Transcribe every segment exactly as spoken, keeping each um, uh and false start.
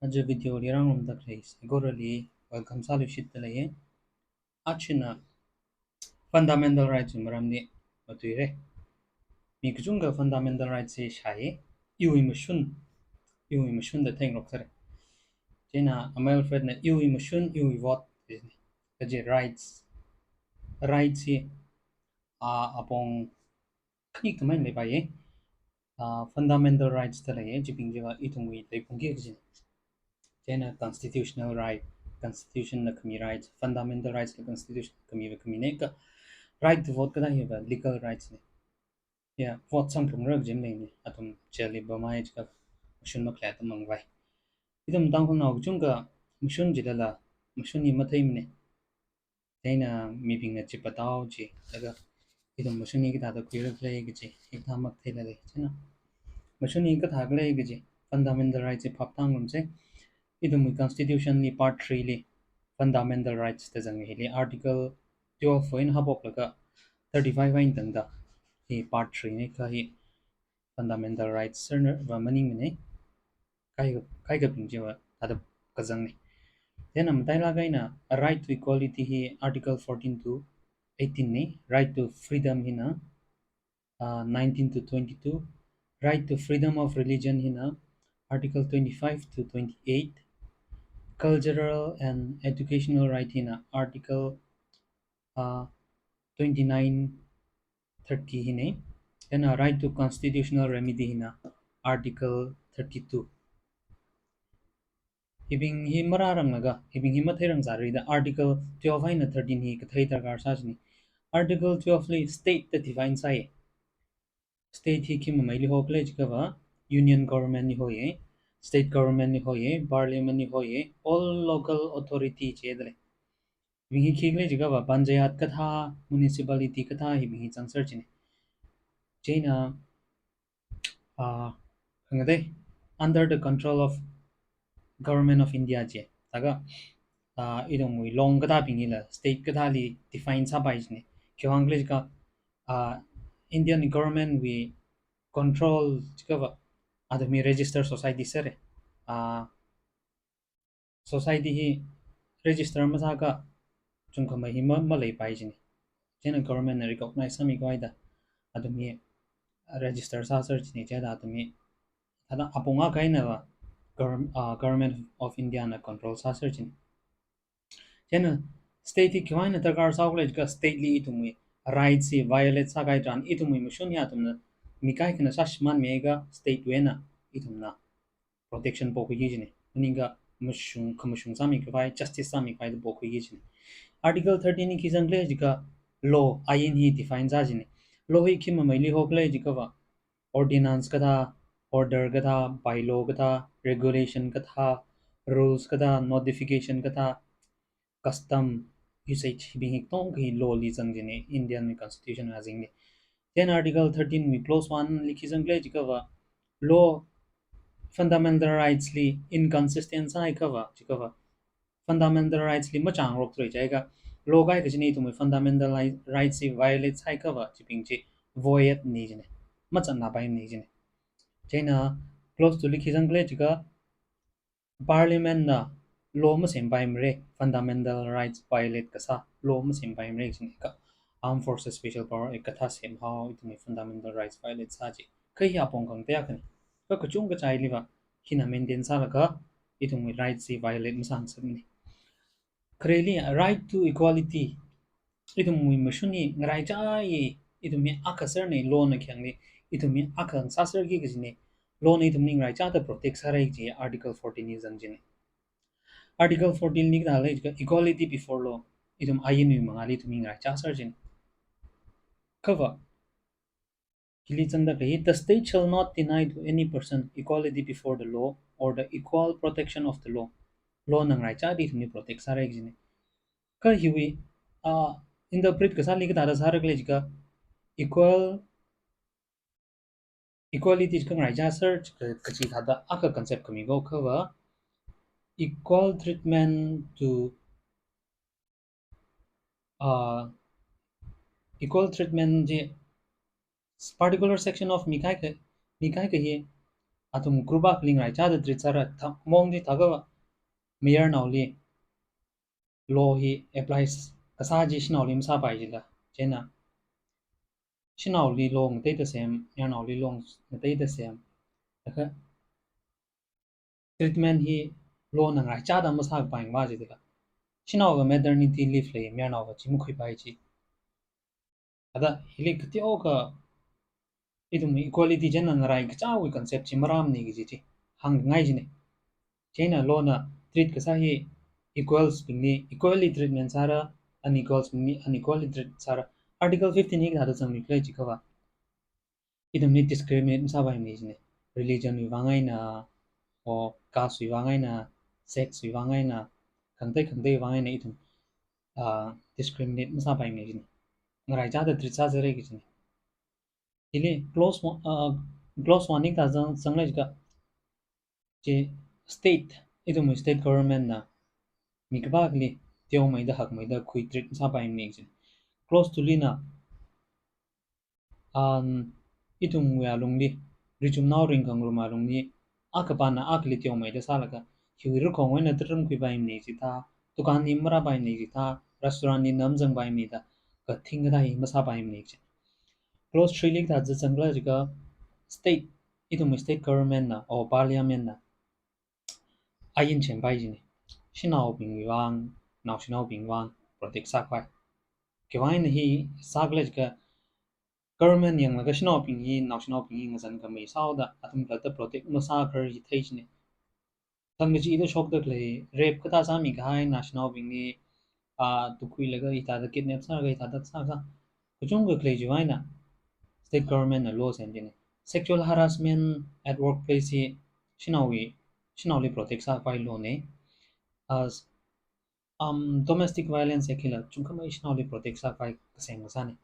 Aja video li rāngarumda khalei saikorali welcome sāluishitda leiya. Aja ina fundamental rights wui maramli matuira. Mi kachungkha fundamental rights hi shāya. Iwui mashun, iwui mashun da theingarok sāra. Chieina Amai Alfred na iwui mashun, iwui vote, kaji rights, rights hi, ah, apong khani khamei leipaiya. Ah, fundamental rights da leiya, chibing chiva ithumwui leiphungki kajina. Chieina constitutional right, constitution na khami rights, fundamental rights la constitution khami va khamina kha, right to vote kathā hiva legal rights na. Ya, vote samphungra kaji maleimana. Athum jail li pamhai jiakha mashun makhalei atam mang vai. Ithum Tangkhulnao kachungkha mashun jilala, mashun hi matheimana. Chieina mibingna chipatao chi, laga ithum mashun hi kathāda khuira khalei kaji, hikathā matheilala. Chieina mashun hi kathā khalei kaji, fundamental rights hi phap tāngarumsa. Ithumwui constitution li part three li fundamental rights da zanga, hili article twelve wui eina haophoklaga thirty-five eina tangda hi part three na kha hi fundamental rights sārna va maningmana. Kaikha, kaikhabing chiva thāda kazangna. Then matailāk eina right to equality hi article fourteen to eighteen na, right to freedom hina, uh, nineteen to twenty-two, right to freedom of religion hina article twenty-five to twenty-eight, cultural and educational right hina article, uh, twenty-nine, thirty hina, then a right to constitutional remedy hina article thirty-two. Hibing hi marāranglaga, hibing hi matheirang sārida article twelve eina thirteen hi kathei darkar sā jina. Article twelve li state da define sāya. State hi khi mameili hokhala jiakha va, union government li hoya, state government li hoya, parliament li hoya, all local authority jida lei. Hibing hi khikhala jiakha va, panchayat kathā, municipality kathā, hibing hi zangsera jina. Chieina, ah, khangatei, under the control of Government of India ji. Laga, ah, ithumwui long kathābing hila state kathāli define sāpai jina. Khiwuivang khala jiakha, ah, Indian government wui control jiakha va, athum hi register society sāra. Ah, society hi register masāakha chungkhamei hi ma, maleipai jina. Chieina government na recognize sāmikhavai da athum hi register sāsera jina, chithāda athum hi thāda apong akha eina va govern-, ah, Government of India na control sāsera jina. Chieina state hi khiwui eina darkar sākhala jiakha state li ithumwui rights hi violate sākahai tharan ithumwui mashun hi athumna mi kaikhana sāshimānmiakha state wui eina ithumna protection pokhuiki jina. Maningakha mashung, khamashung sāmikhavai, justice sāmikhavai da pokhuiki jina. Article thirteen hi khi zangkhala jiakha law, ain hi define sā jina. Law hi khi mameili hokhala jiakha va, ordinance kathā, order kathā, bylaw kathā, regulation kathā, rules kathā, notification kathā, custom, usage, hibing hi katonga hi law li zang jina, Indian constitution wui azingli. Then article thirteen wui clause one li khi zangkhala jiakha va, law fundamental rights li inconsistent sāhaiakha va, jiakha va, fundamental rights li machāngarokthura jiakha, law kaikha china ithumwui fundamental li-, rights hi violate sāhaiakha va, chibing chi void na jina, mazatnapaimana jina. Chieina clause two li khi zangkhala jiakha, Parliament na law masempaimara, fundamental rights violate kasā law masempaimara jina, kha Armed Forces Special Power Act kathā semhao, ithumwui fundamental rights violate sā ji. Kha hi apong khangatei akhana. Kha kachungkha chili va hina maintain sālaga ithumwui rights hi violate masāngasakmana. Khareli right to equality, ithumwui mashun hi ngaraichāya, ithum hi akha sārana, law na khayangli ithum hi akha sāserki kajina. Law na ithumli ngaraichāda protect sāra kaji article fourteen li zang jina. Article fourteen li kathālei jiakha equality before law, ithum ainwui mangāli ithum hi ngaraichāser jina. Kha va, hili zangda khalei hi, the state shall not deny to any person equality before the law or the equal protection of the law. Law na ngaraichāda ithumli protect sāra kajina. Kha hiwui, ah, interpret kasāli kathāda sāra khala jiakha, equal, equality kha ngaraichāser ka-, kaji thāda akha concept khami ko kha va, equal treatment to, ah, equal treatment ji particular section of mi kaikha, mi kaikha hi athum group akhali ngaraichāda treat sāra, tha-, mongdi thākha mayarnaoli law hi apply s-, kasā chi shanaoli masāpai jila. Chieina shanaoli law ngateida sem, mayarnaoli law ngateida sem. Laga treatment hi lawna ngaraichāda masākapai ma jila. Shanaoka maternity leave lei, mayarnaoka chi makhuipai chi. Thāda hili kateokha ithum equality chieina ngaraikachāwui concept chi marāmana kaji chi hāngngai jina. Chieina lawna treat kasā hi equals bingli equally treatment sāra, unequals bingli unequally treat sāra. Article fifteen hi kathāda zangmi khala jiakhava, ithumli discriminate masāpaimana jina. Religion wui vang eina, or caste wui vang eina, sex wui vang eina, khangatei khangatei wui vang eina ithum, ah, discriminate masāpaimana jina. Ngaraichāda treat sāzara kajina. Hili clause one, ah, clause one hi kathāda zang, zangla jiakha, chi state, ithumwui state government na mi khipākhali teomeida hakmeida khui treat masāpaimana jina. Clause two lina, um, ithumwui alungli, richumnao ringkhangarum alungli, akhapana akhali teomeida sālaga, hiwui rakhong eina tara̱m khuipaimana jida, dukanli marāpaimana jida, restaurant li namzangpaimana da, kathing kathā hi masāpaimana jina. Clause three li kathāda zang khala jiakha, state, ithumwui state government na, or parliament na, ain sempai jina. Shanaobingwui vang, naoshinaobingwui vang protect sākhavai. Khiwui vang eina hi sā khala jiakha, government yanglaga shanaobing hi, naoshinaobing hi ngazankhamei sāhaoda, athum khalatta protect masākharar hi thei jina. Thangkachida shokda khalei, rape kathā sāmikahai naoshinaobingli, ah, tukhuilaga hithāda kidnap sālaga hithāda sākha, kachungkha khalei chiwui vang eina state government na law sem jina. Sexual harassment at workplace hi shanaowui, shanaoli protect sākhavai law na. As, um, Domestic Violence Act hila chungkhamei shanaoli protect sākhavai kasem kasāna.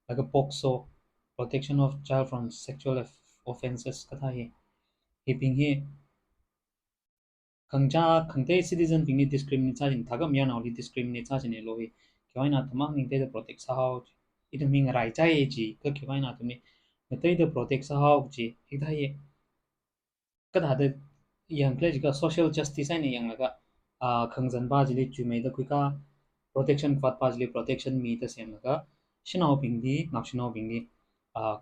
Laga POCSO, Protection of Child from Sexual Of-, Offences kathā hi. Hibing hi khangachā, khangatei citizen bingli discriminate sā jina, thākha mayarnaoli discriminate sā jina law hi. Khiwui vang eina athum maningteida protect sāhao, ithum hi ngaraichāya jiakha khiwui vang eina athumli ngateida protect sāhao chi, hithāya. Kathāda yang khala jiakha social justice eina yanglaga, ah, khangazanpa chili chuimeida khuikha, protection khavātpa chili protection mida semlaga, shanaobingli, naoshinaobingli, ah,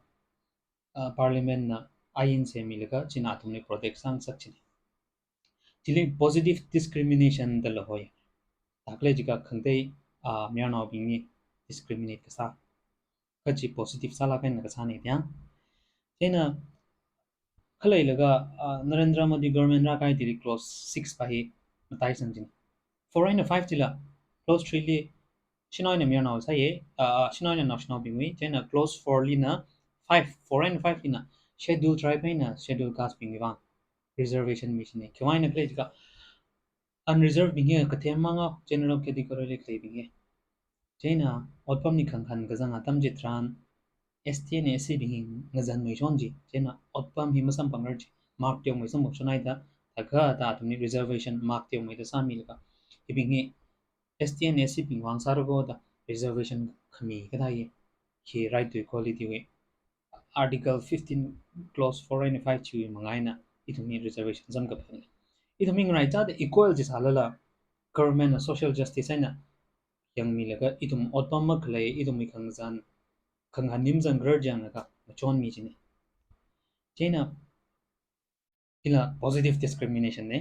ah, parliament na ain semmilaga, china athumli protect sāngasak jina. Chili positive discrimination da la hoi. Thākhala jiakha khangatei, ah, mayarnaobingli discriminate kasā. Kachi positive sālāk eina kasāna tiang. Chieina khaleilaga, ah, Narendra Modi government rākahai thili clause six pa hi mataisang jina. Four eina five chila, clause three li shanao eina mayarnao sāya, ah, shanao eina naoshinaobingwui, chieina clause four lina, five, four eina five lina, schedule tribe eina schedule caste bingwui vang reservation mi jina. Khiwui vang eina khala jiakha, unreserved bing hi kathem manga general category li khaleibing hi. Chieina otpamli khangahān kazang atam chitharan, S T eina S C bing hi ngazanmei shon ji. Chieina otpam hi masamphangra ji. Mark teomei samphang shonhaida, thākha thāda athumli reservation mark teomeida sāmilaga, hibing hi S T eina S C bing vang sāra kho da reservation khami kathā hi, hi right to equality wui Article fifteen clause four eina five chiwui manga eina ithumli reservation samkaphang. Ithumli ngaraichāda equal chi sālala, government na social justice eina yangmilaga ithum otpam makhalei, ithumwui khangazan, khangahān nimzangkharar yanglaga machonmi jina. Chieina hila positive discrimination na.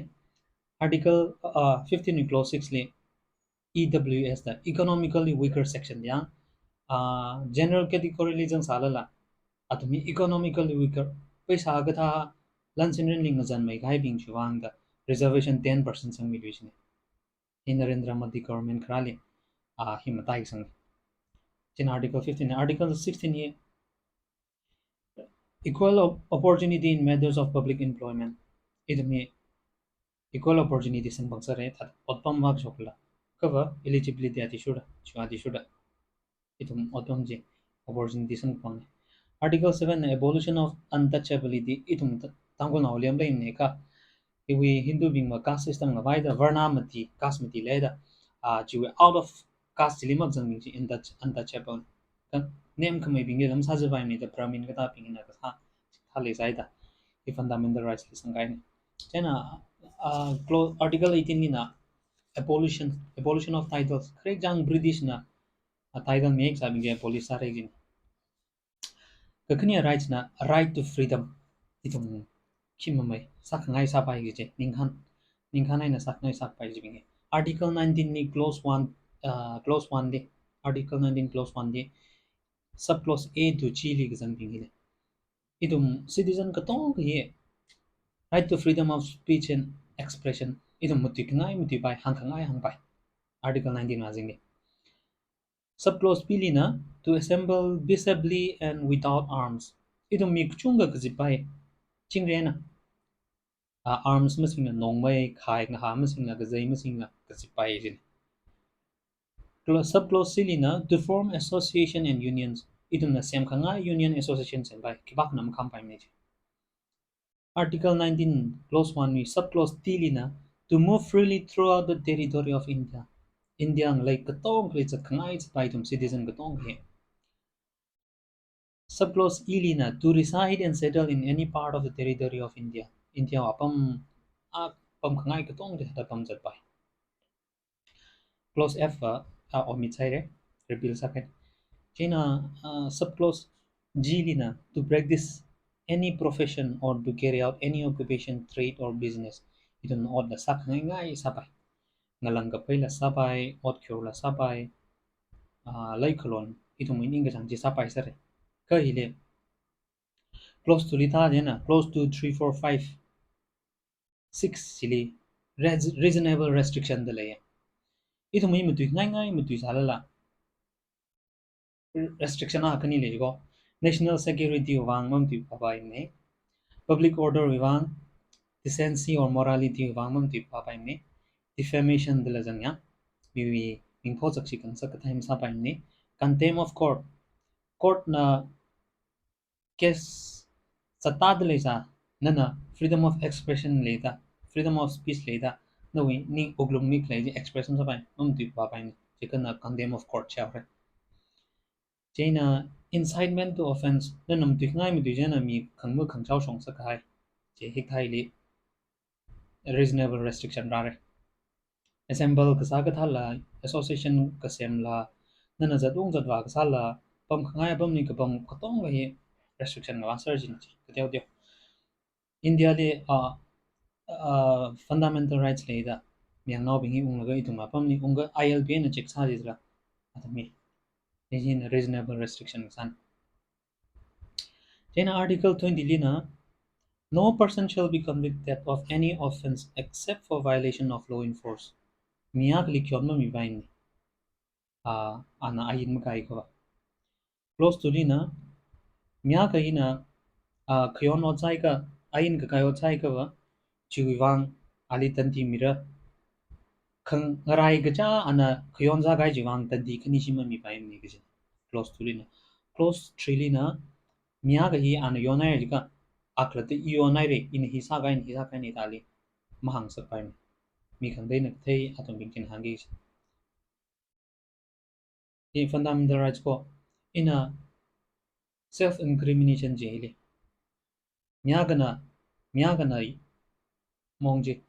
Article, uh, fifteen clause six li E W S da, economically weaker section yang, uh, general category li zangsālala, athumli economically weaker, paisa kathā, lansin rinli ngazanmei kahaibing chiwui vang da reservation ten percent sangmilui jina. Hi Narendra Modi government kharāli, ah, hi mataisang. Chieina Article fifteen, Article sixteen hi equal op-, opportunity in matters of public employment. Ithumli equal opportunity sangphangsāra, thāda otpam vāshokla. Kava eligibility athishurda, chiwui athishurda ithum otpam chi opportunity sangphang. Article seven na abolition of untouchability, ithum ta-, Tangkhulnaoli amlei ne kha, iwui Hindubingva caste system ngavaida, varna mati, caste mati leida, ah, chiwui out of caste chili makazangbing chi untouch-, untouchable. Kha nemkhameibingli lam sāzāpaimana da Brahmin kathābingna kasā, thālei sāhaida. Hi fundamental rights li sangkahaina. Chieina, ah, clo-, Article eighteen lina abolition, abolition of titles. Kharek chang British na, ah, title miyakasābing chi abolish sāra kajina. Kakhane rights na right to freedom. Ithum khi mamai sākhangai sāpai kaji chi. Ningkhān, ningkhān eina sākhangai sāpai kajibing hi. Article nineteen li clause one, ah, clause one li, Article nineteen clause one li, sub clause A to G li kazangbing hili. Ithum citizen katonga hi right to freedom of speech and expression. Ithum matuikhangai matuipai, hāngkhangai hāngpai. Article nineteen mazingli. Sub clause B lina, to assemble peaceably and without arms. Ithum mi kachungkha kazippai. Chingri eina, ah, arms masingla nongmei, khai ngahā masingla, kazei masingla kazippai jina. Cla-, sub clause C lina, to form association and unions. Ithumna semkhangai union, association sempai. Khipākhana makhampaimana ji. Article nineteen, clause one wui sub clause D lina, to move freely throughout the territory of India. India ngalei katongali zatkhangai zatpai ithum citizen katonga hi. Sub clause E lina, to reside and settle in any part of the territory of India. India wui apam, apam khangai katongali thāda pamzatpai. Clause F, ah, ah, omit sāhaira, repeal sākahai. Chieina, ah, sub clause G lina, to practice any profession or to carry out any occupation, trade or business. Ithum otla sākhangai ngai sāpai. Ngalang kapeila sāpai, ot kyorla sāpai, ah, leikhalon, ithum ning kachang chi sāpai sāra. Kha hili, clause two li thāda eina, clause two, three, four, five, six chili res-, reasonable restriction da leiya. Ithum hi matuikhangai ngai matuisālala, restriction akhani lei ko. National security vang mamatuiphapaimana. Public order vang, decency or morality vang mamatuiphapaimana. Defamation dala zangya. Miwui mingpho zakshi khangasak kathā masāpaimana. Contempt of court. Court na case zatda leisā, nana freedom of expression leida, freedom of speech leida, nawui ning wuklung mik lei chi expression sāpai, mamatuiphapaimana, chieina contempt of court chi haora. Chieina incitement to offence, nana matuikhangai matuichina mi khangma khangachao shongsak kahai, chi hikathā hili reasonable restriction rāra. Assemble kasā kathāla, association kasemla, nana zatung zatvā kasāla, pamkhangai apamli kapam katonga hi restriction ngavā sāra jina chi, kateoteo. India li, ah, ah, fundamental rights leida, mayarnaobing hi unglaga ithum apamli ungga I L P na check sā jila, atam hi. Hi hina reasonable restriction kasāna. Chieina Article twenty lina, no person shall be convicted of any offence except for violation of law in force. Mi akhali khayon mamipaimana, ah, ana ain makaiakhava. Clause two lina, mi akha hina, ah, khayon ot sāakha, ain kakai ot sāakhava, chiwui vang ali tandi mira. Khangarai kacha ana khayon sākahai chiwui vang tandi khanishi mamipaimana kaji. Clause two lina. Clause three lina, mi akha hi ana yonhaira jiakha, akhalatta i yonhaira, ina hi sākahai, ina hi sākahaina da ali mahāngsakpaimana. Mi khangateina kathei athumbing china hāngki kaji. Hi fundamental rights ko, ina self incrimination ji hili. Mi akhana, mi akhana mong chi,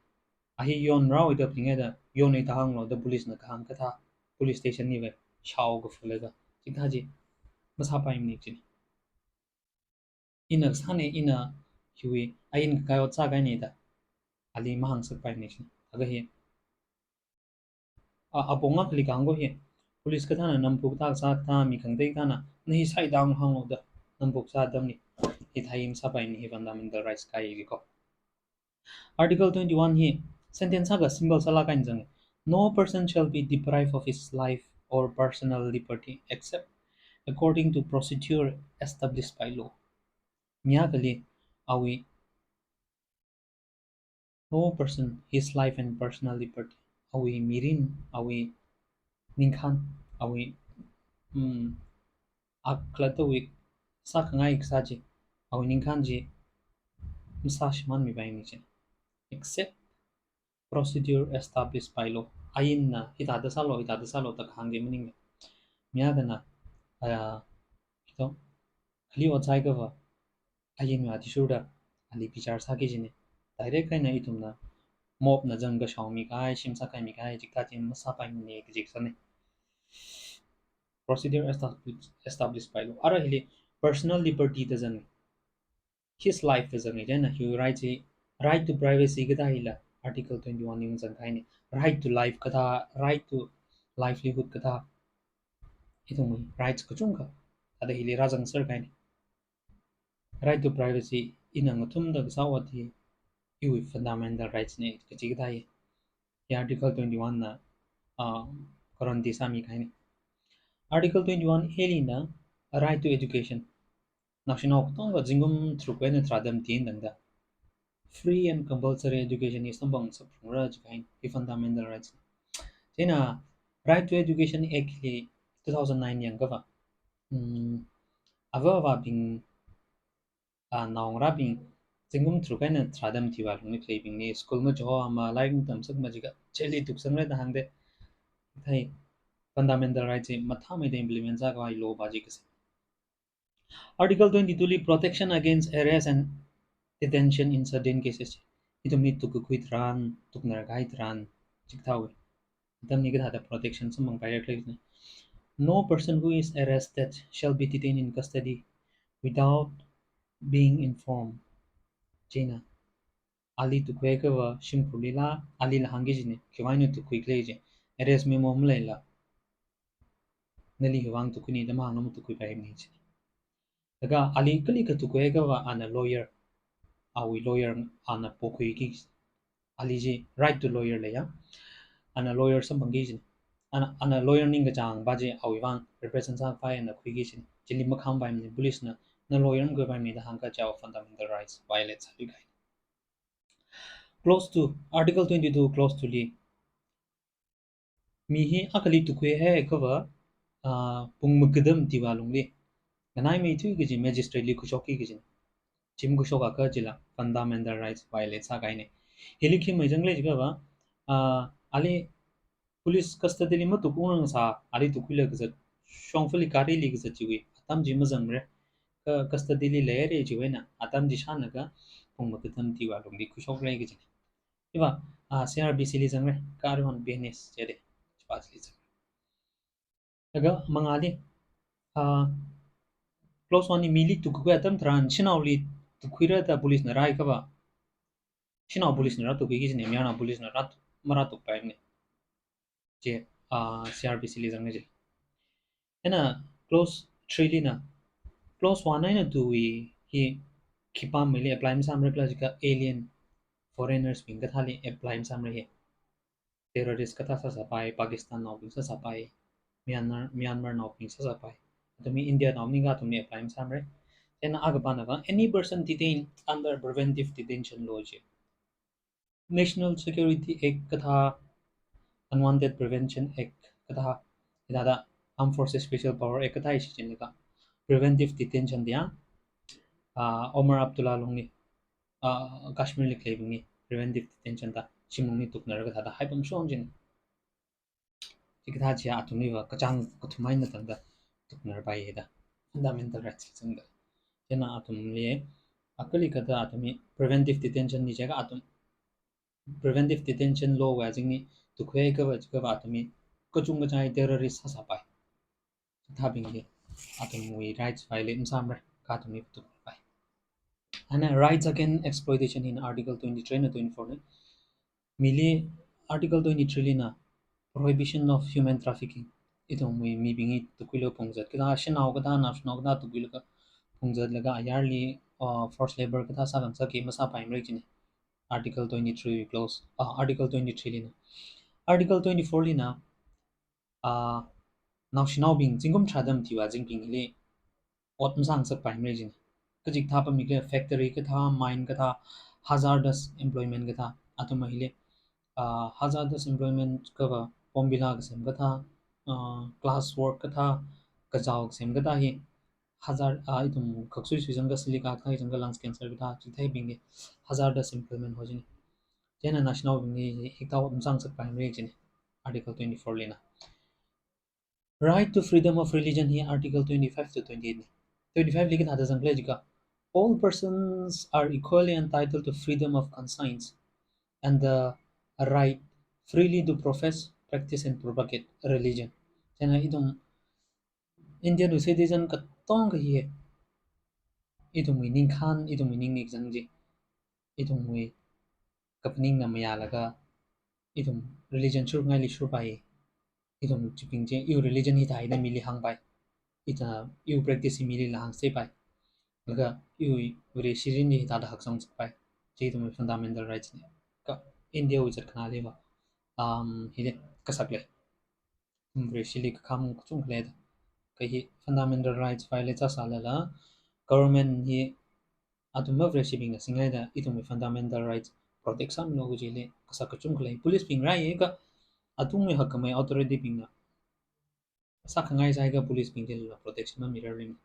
a hi yonrao ida plinga da, yonhaida hānglo da police na kahāng kathā, police station li vāshao kafulaga, chikathā chi masāpaimana jina. Ina kasāna, ina hiwui ain kakai ot sākahaina da ali mahāngsakpaimana jina. Laga hi, a, apong akhali kahāng ko hi, police kathāna namphuk ta kasā kathā, mi khangatei kathāna, na hi sāi da hānglo da namphuk sā atamli, hithā hi masāpaimana, hi fundamental rights kahai hi ko. Article twenty-one hi sentence akha simple sālāk eina zanga. No person shall be deprived of his life or personal liberty except according to procedure established by law. Mi akhali awui, no person, his life and personal liberty, awui mirin, awui ningkhān, awui, mm, akhalattawui sākhangai kasā chi, awui ningkhān chi masāshimānmipaimana jina. Except procedure established by law. Ainna hithāda sālo, hithāda sālo da kahāng chi maningla. Mi akhana, ah, hito, khali ot sāakhava, ainwui athishurda, Ali bichar sāki kajina. Direct eina ithumna mob na zangkashao mikahai, shim sākahai mikahai, chikathā chi masāpaimana kaji kasāna. Procedure establish, establish pailo. Ara hili personal liberty da zanga, his life da zanga, chieina hi right chi, right to privacy kathā hila Article twenty-one li zangkahaina. Right to life kathā, right to livelihood kathā, ithumwui rights kachungkha thāda hili rāzangserkahaina. Right to privacy ina ngathumda kasā ot hi iwui fundamental rights na kaji kathā hi, hi Article twenty-one na, ah, guarantee sāmikahaina. Article twenty-one A lina right to education. Naoshinao katonga zingkum tharuk eina tharāda mati eina tangda free and compulsory education hi samphang samphangra jikahaina, hi fundamental rights. Chieina Right to Education Act li two thousand nine yangakha va, mm, ava avābing, ah, naongarābing zingkum tharuk eina tharāda mati vālungli khaleibingli school machohama, lairik matamsakma jiakha jail li tuksangra da hāngda, thai fundamental rights chi mathāmeida implement sākhavai law va chi kasā. Article twenty-two li protection against arrest and detention in certain cases. Ithumli tukkakhui tharan, tuknarkahai tharan, chikathāwui atamli kathāda protection samphangpaira khala. No person who is arrested shall be detained in custody without being informed. Chieina ali tukkhuiakha va shimkhurlila, alila hāngki kajina, khiwui vang na tukkhui khala chi. Arrest memo maleila, nali khiwui vang tukkhuina da mahāngna matukkhuipaimana ji. Laga ali kalikha tukkhuiakha va ana lawyer, awui lawyer ana pokhuiki, ali chi right to lawyer leiya, ana lawyer samphangki kajina. Ana, ana lawyer ningkachāng va chi awui vang represent sāpai, ana khuiki kajina. Chili makhampaimana, police na, na lawyer makhuipaimana da hāngakha chi fundamental rights violate sāluikahai. Clause two, Article twenty-two, Clause two li, mi hi akhali tukkhuihaiakha va, ah, pung makada mati vālungli nganaimeithui kaji magistrate li khuishokki kajina. Chi makhuishokakha chila fundamental rights violate sākahaina. Hili khi mazang khala jiakha va, ah, ali police custody li matukngarang sā, ali tukkhuilaga kazat, shongfali gari li kazat chiwui atam chi mazangmara. Kha custody li leira chiwui eina atam chi shānlaga pung makada mati vālungli khuishokra kajina. Hiva, ah, C R P C li zangra, Carry on Business jida, chipā chili zangra. Laga mangāli, ah, Clause one li mili tukkakhui atam tharan shanaoli tukkhuira da police na rāhaiakha va, shanao police na rātukkhuiki kajina, mayarnao police na rā, marātukpaimana. Chi, ah, C R P C li zanga chi. Eina Clause three lina, Clause one eina two wui hi khipāmeili apply masāmara khala jiakha alien, foreigners bing kathāli apply masāmara hi. Terrorist kathā sāsāpai, Pakistan naobing sāsāpai, Myanmar, Myanmar naobing sāsāpai. Athumwui India nao maningakha athumli apply masāmara. Chieina akhapāna va, any person detained under preventive detention law chi, National Security Act kathā, Unwanted Prevention Act kathā, hithāda Armed Forces Special Power Act kathā shichinlaga preventive detention da, ah, Omar Abdullah longli, ah, Kashmir li khaleibingli preventive detention da shimlungli tuknara kathāda haipamshok kajina. Chikathā chiya athumli va kachāng kathum eina tangda tuknarpaida, fundamental rights li zangda. Chieina athumli, akali kathā athumli preventive detention li jiakha athum, preventive detention law wui azingli tukkhuiakha va jiakha va athumli kachungkha chai terrorist sāsāpai. Chikathābingli athumwui rights violate masāmara, kha athumli tukpai. Eina rights against exploitation in Article twenty-three eina twenty-four li, mili Article twenty-three lina prohibition of human trafficking. Ithumwui mibingli tukkhuilaga phungzat kathā, shanao kathā, naoshinao kathā tukkhuilaga phungzatlaga ayarli, uh, forced labour kathā sākhangasak chi masāpaimara kajina. Article twenty-three clause, uh, Article twenty-three lina. Article twenty-four lina, ah, naoshinaobing zingkum tharāda mathiwui azingbingli ot masāngasakpaimara kajina. Kachikathā pamikhala factory kathā, mine kathā, hazardous employment kathā, athumwui hili, ah, hazardous employment kathā, bombila kasem kathā, ah, glass work kathā, kazao kasem kathā hi, hazard, ah, ithum khaksui sui zangakha silica kathā zangakha lungs cancer kathā, chithābingli hazardous employment ho kajina. Chieina naoshinaobingli hikathā ot masāngasakpaimara kajina, Article twenty-four lina. Right to freedom of religion hi Article twenty-five to twenty-eight na. Twenty-five li kathāda zangkhala jiakha, "All persons are equally entitled to freedom of conscience and the right freely to profess, practice and propagate religion." Chieina ithum Indian wui citizen katonga hi, ithumwui ningkhān, ithumwui ningli kazang chi, ithumwui kaphaningna mayālaga, ithum religion shurngaili shurpai. Ithum chibing chi, iwui religion hithāna mili hāngpai. Ithum, iwui practice hi milila hāngsāpai. Laga iwui Vareshi mirinli hithāda hakchang sāpai. Chi ithumwui fundamental rights na. Kha India wui zatkhanāliva, um, hili kasak lei. Vareshili kakham kachungkha leida. Kha hi fundamental rights violate sāsālala, government hi athum Vareshibingna singlaida ithumwui fundamental rights protect sāmilu kajili kasak kachungkha lei. Police bing rāya kha athumwui hakkhamei authority bingna sākhangai sāhaiakha police bing chilila protection mamirarmana.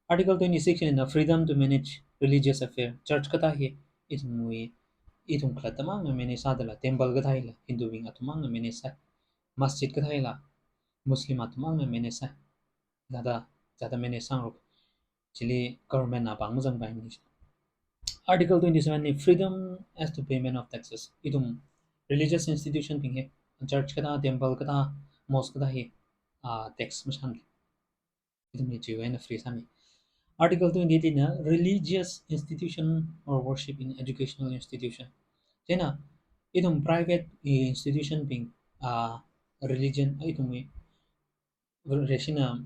Article twenty-six hina freedom to manage religious affair. Church kathā hi ithumwui, ithum khalatta mangna manage sādala, temple kathā hila Hindu bing athum mangna manage sāi. Masjid kathā hila Muslim athum mangna manage sāi. Chithāda, chithāda manage sāngarok. Chili government na pāng mazangpaimana. Article twenty-seven li freedom as to payment of taxes. Ithum religious institution bing hi, church kathā, temple kathā, mosque kathā hi, ah, tax mashān. Ithumli chiwui eina free sāmi. Article twenty-eight lina religious institution or worship in educational institution. Chieina ithum private institution bing, ah, religion, ithumwui Vareshina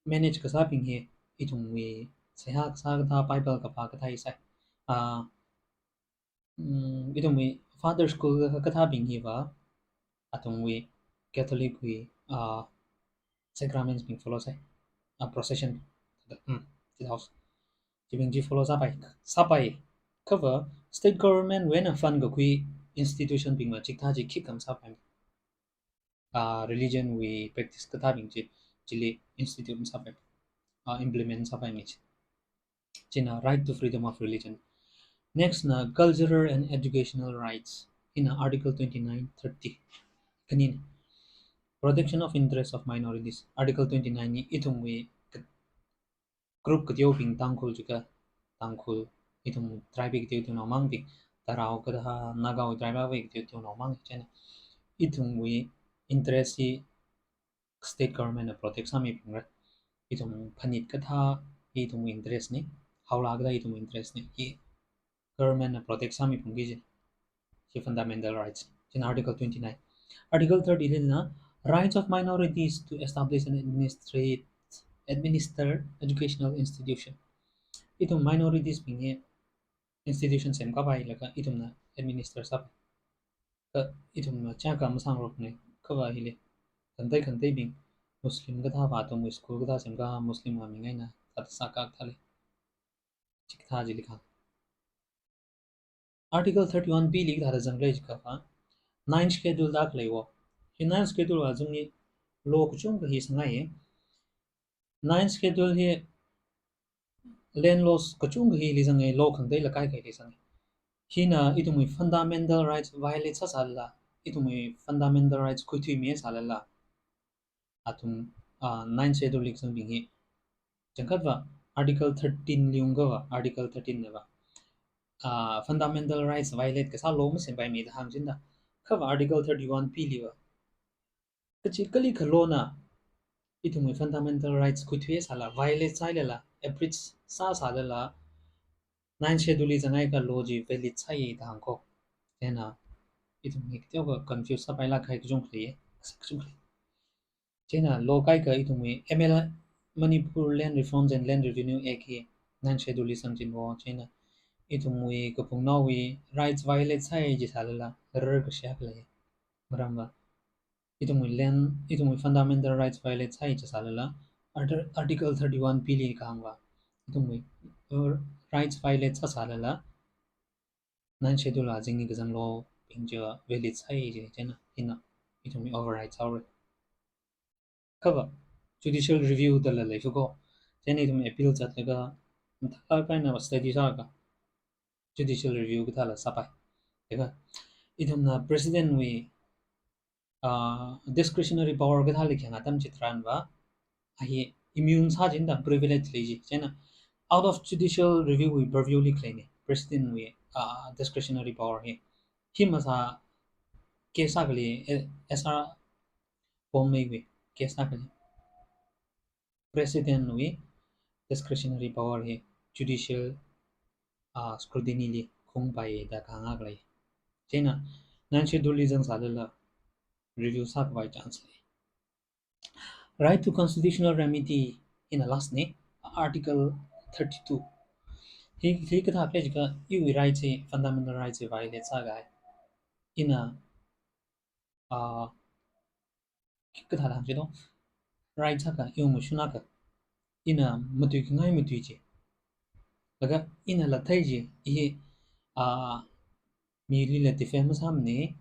manage kasābing hi ithumwui seihā kasā kathā, Bible kapā kathā hi sāi. Ah, mm, ithumwui Father School kathābing hiva athumwui Catholic wui, ah, sacraments bing follow sāi. Ah, procession. Hmm, chithāhaosa. Chibing chi follow sāpai, sāpai. Khava state government wui eina fund kakhui institution bingva chikathā chi khikha masāpai. Ah, religion wui practice kathābing chi, chili institute masāpai, ah, implement sāpaimana chi. China right to freedom of religion. Next na cultural and educational rights. Hina Article twenty-nine, thirty. Khanina, protection of interests of minorities. Article twenty-nine li ithumwui ka-, group kateobing Tangkhul jiakha, Tangkhul, ithum tribe kateo teonao mang bing, Tarao kathā, Nagawui tribe kateo teonao mang, chieina ithumwui interest hi state government na protect sāmiphalungra. Ithum phanit kathā ithumwui interest na, haola kathā ithumwui interest na, hi government na protect sāmiphungki kaji chi fundamental rights. China Article twenty-nine. Article thirty lina rights of minorities to establish and administrate, administer educational institution. Ithum minorities bing hi institution semkāpailaga ithumna administer sāpai. Kha ithumna chākha masāngarokna, khava hili khangatei khangateibing Muslim kathāva athumwui school kathā semkā, Muslim wui ming eina kathā sākā kathā lei. Chikathā chili kha. Article thirty-one B li kathāda zangkhalei jiakhava, Ninth Schedule da khalei wo. Hi Ninth Schedule wui azingli law kachungkha hi sāngaiya. Ninth Schedule hi land laws kachungkha hili zangai, law khangatei lakai kaili zangai. Hina ithumwui fundamental rights violate sāsālala, ithumwui fundamental rights khuithuimi sālala, athum, ah, Ninth Schedule li kazangbing hi, changkhatva Article thirteen li ungkava, Article thirteen nava, ah, fundamental rights violate kasā law masempaimana da hāngchingda. Khava Article thirty-one B liva, kachi kalikha law na ithumwui fundamental rights khuithui sālala, violate sālala, abridge sāsālala, Ninth Schedule li zanghaiakha law chi valid sāi da hāngko. Chieina ithum hi kateokha confuse sāpailāk kahai kachungkha lei, kasak kachungkha lei. Chieina law kaikha ithumwui M L, Manipur Land Reforms and Land Revenue Act hi Ninth Schedule li zangchinwo, chieina ithumwui kaphungnaowui rights violate sāi jisālala, rar kashiya khalei. Maramva ithumwui land, ithumwui fundamental rights violate sāi jisālala, Arti-, Article thirty-one B li kahāngva, ithumwui, uh, rights violate sāsālala, Ninth Schedule azingli kazang law bing chi valid sāi ji, chieina hina ithumwui override sāhaora. Khava judicial review dala leishuko, chieina ithum appeal zatlaga, mathālāk eina study sālaga, judicial review kathāla sāpai. Laga ithumna president wui, ah, discretionary power kathāli khayang atam chitharanva, a hi immune sāchingda, privilege lei ji. Chieina Out of judicial review wui purview li khaleina, President wui, ah, discretionary power hi. Hi masā case akhali, eh, S R Bommei wui case akhali President wui discretionary power hi judicial, ah, scrutiny li khuipaiya da kahāng akha lei. Chieina Ninth Schedule li zangsālala review sākhavai chance lei. Right to constitutional remedy hina last na, Article thirty-two. Hi, hi kathā khala jiakha iwui right chi, fundamental right chi violate sākahai. Ina, ah, kathāda hāngchito, right sākha, iwui mashun akha, ina matuikhangai matui chi, laga ina lathei chi, i, ah, milila defame masāmana,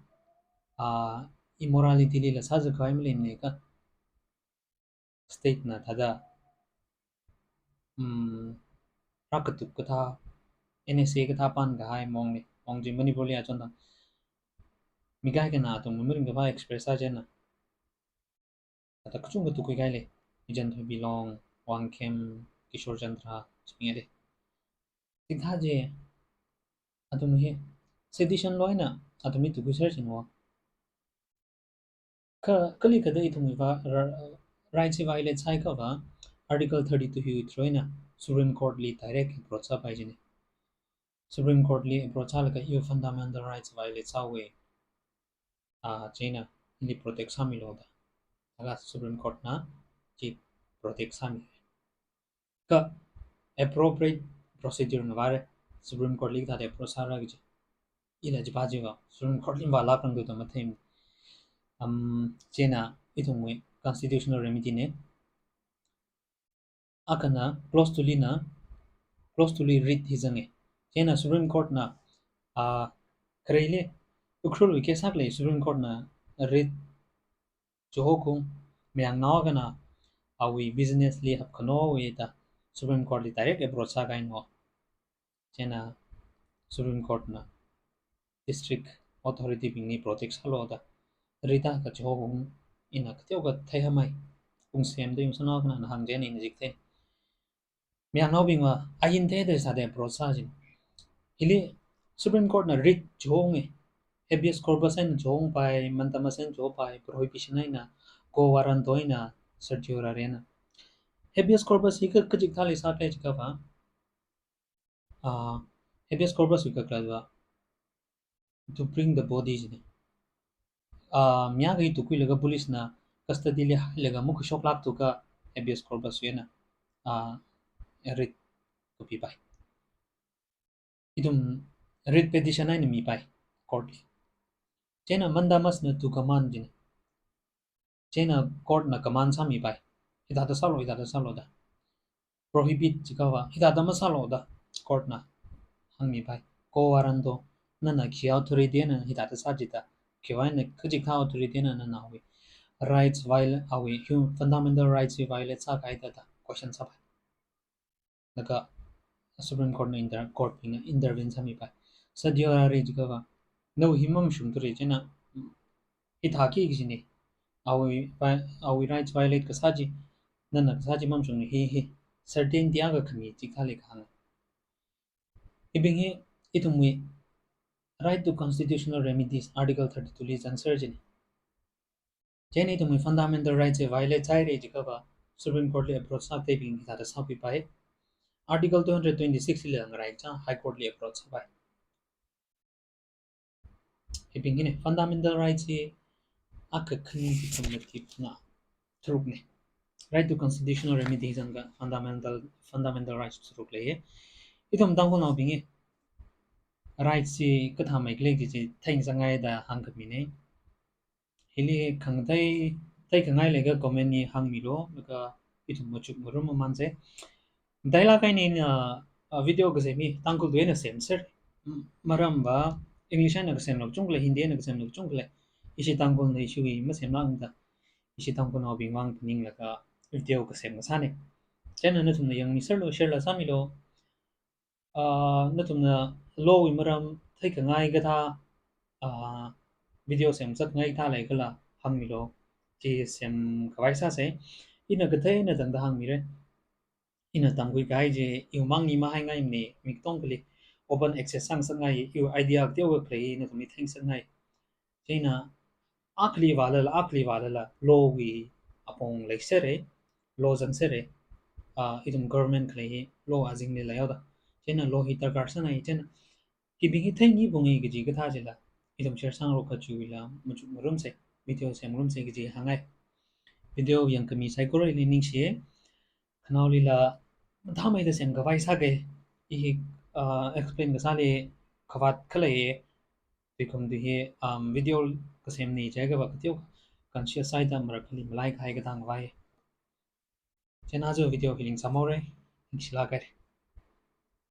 ah, immorality lila sāzakhavai maleimana kha, state na thāda, um, rākatup kathā, N S A kathā pānkahai maongna, maong chi Manipur li achon thang. Mi kaikhana athum maringkaphā express sā chieina, thāda kachungkha tukkhuikahai lei. Mijan Thoibilong, Wangkhem, Kishore Chandra, chibing lei. Chikathā chi, athum hi sedition lo eina athum hi tukkhuiser china. Kha, kalikhada ithumwui va, ra-, right chi violate sāhaiakhava, Article thirty-two hiwui through eina Supreme Court li direct approach sāpai china. Supreme Court li approach sālaga iwui fundamental rights violate sāhaowa, ah, chieina ili protect sāmilu da. Laga Supreme Court na chi protect sāmi. Kha appropriate procedure na vāra, Supreme Court li kathāda approach sāra kaji. Ila chipā chiva Supreme Court li vālākrang do da matheimana. Um, chieina ithumwui constitutional remedy na. Akhana clause two li na, clause two li writ hi zanga. Chieina Supreme Court na, ah, khareli, Ukhrulwui case akha lei, Supreme Court na writ chihokhung, mayangnao akhana awui business li hapkhano wui da Supreme Court li direct approach sākahaina. Chieina Supreme Court na district authority bingli protect sālu da. Writ akha chihokhung ina kateokha theihāmei. Ungsemda yungsanao akhana hāng chieina ina jikthei. Mayangnaobingva ain theida sāda approach sā china. Hili Supreme Court na writ chihounga. Habeas corpus eina chihoungpai, mandamus eina chihopai, prohibition eina, quo warranto eina, certiorari eina. Habeas corpus hi ka, kachikathāli sākhala jiakhava, ah, habeas corpus wui kakhalatva, to bring the body china. Ah, mi akha hi tukkhuilaga police na custody li hailaga makhuishoklākthu kha habeas corpus wui eina, ah, writ kapipai. Ithum writ petition eina mipai court li. Chieina mandamus na to command china. Chieina court na command sāmipai. Hithāda sālu, hithāda sālu da. Prohibit jiakhava, hithāda masālu da court na hāngmipai. Quo warranto, nana khi authority na hithāda sā jida, khiwui eina kachikathā authority na nana awui rights viol-, awui hum-, fundamental rights hi violate sākahai da da question sāpai. Laga Supreme Court na inter-, court bingna intervene sāmipai. Certiorari jiakhava, nawui hi mamashungthura chieina, hithāki kajina, awui vi-, awui rights violate kasā chi, nana kasā chi mamashungna hi, hi, certainty akha khami chikathāli kahāng. Hibing hi, ithumwui right to constitutional remedies, Article thirty-two li zangser china. Chieina ithumwui fundamental rights hi violate sāhaira jiakhava, Supreme Court li approach sākateibing hithāda sākhuipai. Article two hundred twenty-six li ngaraichang High Court li approach sāpai. Hibing hina fundamental rights hi akha, khani, kathum, mati, phangā, tharukna. Right to constitutional remedy zangakha fundamental, fundamental rights tharuk leiya. Ithum Tangkhulnaobing hi rights hi kathāmei khala kaji chi theingasakngai da hāngkhamina. Hili khangatei, theikhangai leiakha comment li hāngmilu, laga ithum machuk marum mamansa. Matailāk eina ina, ah, video kasem hi Tangkhul tui eina semser. M-, maramva English eina kasemla kachungkha lei, Hindi eina kasemla kachungkha lei. Ishi Tangkhulna ishiwui masemlākmada, ishi Tangkhulnaobing vang phaninglaga video kasem kasāna. Chieina nathumna yangmiserlu, share la sāmilu. Ah, nathumna law wui maram theikhangai kathā, ah, video semngasakngai kathā leikhala hāngmilu. Chi semkhavai sāsa. Ina kathei eina tangda hāngmira. ina tamkhui kahai chi iwui mangli mahaingaimana, mi katongali open access sāngasakngai, iwui idea kateokha khalei nathumli theingasakngai. Chieina akhali vālala, akhali vālala, law wui apong leisera, law zangsera, ah, ithum government khalei hi law azingli leihaoda. Chieina law hi darkar sānai, chieina hibing hi theingai phungi kaji kathā chila, ithum share sāngarok kachiwuila machukngarumsa, video semngarumsa kaji hāngngai. Video yangkhami saikorali ningshi. Khanaolila mathāmeida semkhavai sāga. I hi, ah, explain kasāli khavāt khalei, tuikhum tui hi, um, video kasemna jiakha va kateo conscious sāda marākhali malaikahai katang vai. Chieina aja video hi ningsāmhaora, ningshilāka.